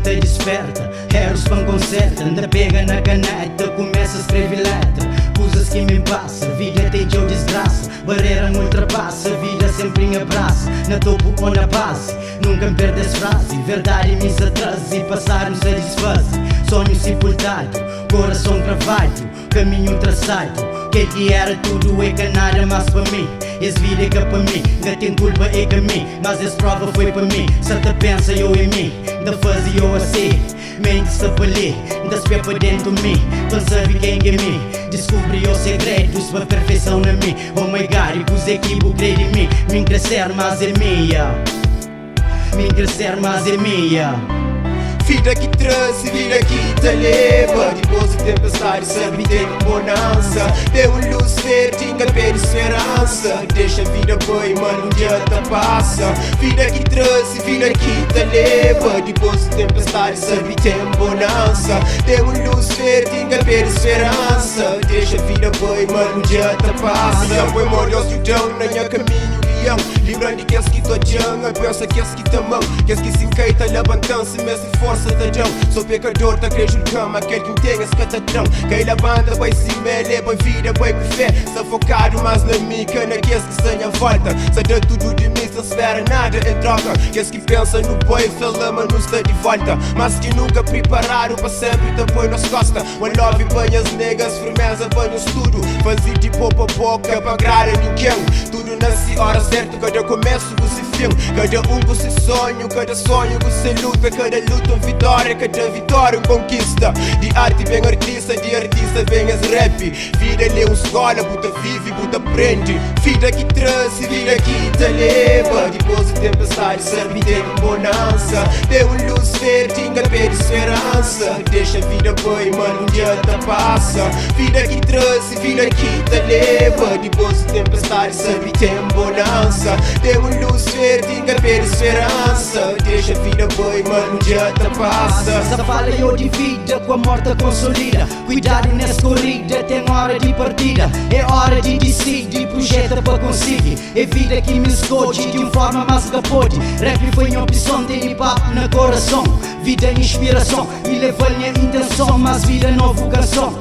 ta disperta Erus pa N konserta N ta pega na kaneta Kumesa skrebe letra Kuzas ki mi N pasa Vida ten txeu disgrasa Barera N ultrapasa Vida senpri N abrasa Na topu o na bazi Nunka N perde es frazi Verdadi mi sa traze Pasadu N sa disfaze Sonhu sipultadu Korason kravadu Kaminhu trasadu Kel ki era tudu é ka nada más pa mi Es vida é ka pa mi N ka ten kulpa é ka mi Mas es prova foi pa mi Sa ta pensa yo é mi N ta faze yo asi Menti sta pa li N ta spia pa dentu mi Pa N sabe ken ki é mi Diskubri yo segredus Pa perfeison na mi Oh my God i kuzê ki bu kre di mi Mi N kre ser más é mi, yeah Mi N kre ser más é mi, yeah. Vida ki traze, vida ki ta leba Dipôs di tempestadi sabe ten un bonansa Ten un lus verdi N ka perde speransa Dexa vida bai, mal un dia ta pasa Vida ki traze, vida ki ta leba Dipôs di tempestadi sabe ten bonansa Ten un lus verdi N ka perde speransa Dexa vida bai, mal un dia ta pasa Nha pai mô Deus djuda-m na nha kaminhu Guia-m, libra-m di kes ki ta odia-m Abensa kes ki ta ama-m Kes ki si N kai ta labanta-m Si meste forsa ta da-m So pekador ta kre julga-m Ma kel ki N ten es ka ta tra-m Kai labanta bai simé Leba vida bai ku fé Sta fokadu más na mi Ka na kes ki sta nha volta Sa da tudu di mi Sen spera nada en troka Kes ki pensa nu bai Fla ma nu sta di volta Más ki nunka priparadu Pa senpri ta poi nos kosta One love pa nhas negas Firmeza pa nhos tudu Faze di bo pa bo Ka pa agrada ningen Tudu na si ora sertu Kada komesu ku si fin Kada un ku si sonhu Kada sonhu ku se luta Kada luta un vitória Kada vitória un konkista Di arti ben artista Di artista ben es rap Vida el é un skola Bu ta vive, bu ta prende Vida ki traze, vida ki ta leba Dipôs di tempestadi sabe ten un bonansa Ten un lus verdi N ka perde speransa Dexa vida bai, mal un dia ta pasa Vida ki traze, vida ki ta leba Dipôs di tempestadi sabe ten bonansa Ten un lus verdi N ka perde speransa Dexa vida bai, mal un dia ta pasa Sa fala yo di vida ku amor ta konsolida Kuidadu nes korida, ten ora di partida É ora di disidi, projeta pa konsigi É vida ki mi skodje, di un forma más N ka pode Rap foi nha opson, ten hip hop na korason Vida é inspirason, i leva-l nha intenson Mas vida novu kanson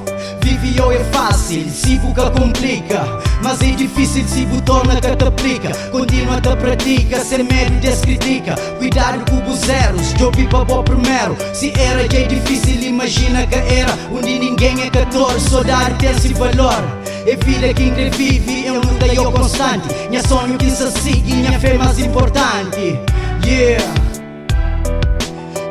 Vive yo é fásil, si bu ka konplika Mas é difísil si bu torna ka ta aplika Kontinua ta pratika, sen medu des kritika Kuidadu ku bus erus, djobe pa bo primeru Si era dja é difísil imajina ka era Undi ningen é ka tor, sodadi ten si valor É vida ki N kre vive, é un luta yo konstanti Nha sonhu ki N sa sigi, nha fé más inportanti Yeah,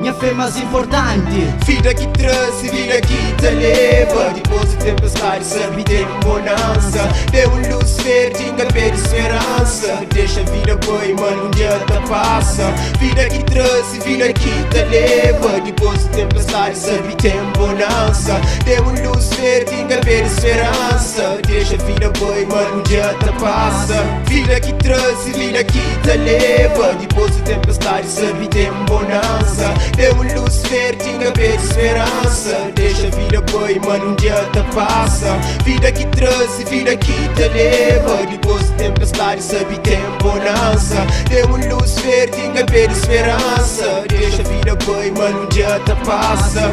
nha fé más inportanti. Vida ki traze, vida ki ta leba Dipôs di tempestadi sabe ten un bonansa Ten un lus verdi N ka perde speransa Dexa vida bai, mal un dia ta pasa Vida ki traze, vida ki ta leba Dipôs di tempestadi sabe ten bonansa Ten un lus verdi N ka perde speransa Dexa vida bai, mal un dia ta pasa Vida ki traze, vida ki ta leba Dipôs di tempestadi sabe ten bonansa Ten un lus verdi N ka perde speransa Dexa vida bai, mal un dia ta pasa Vida ki traze, vida ki ta leba Dipôs di tempestadi sabe ten bonansa Ten un lus verdi N ka perde speransa Dexa vida bai, mal un dia ta pasa.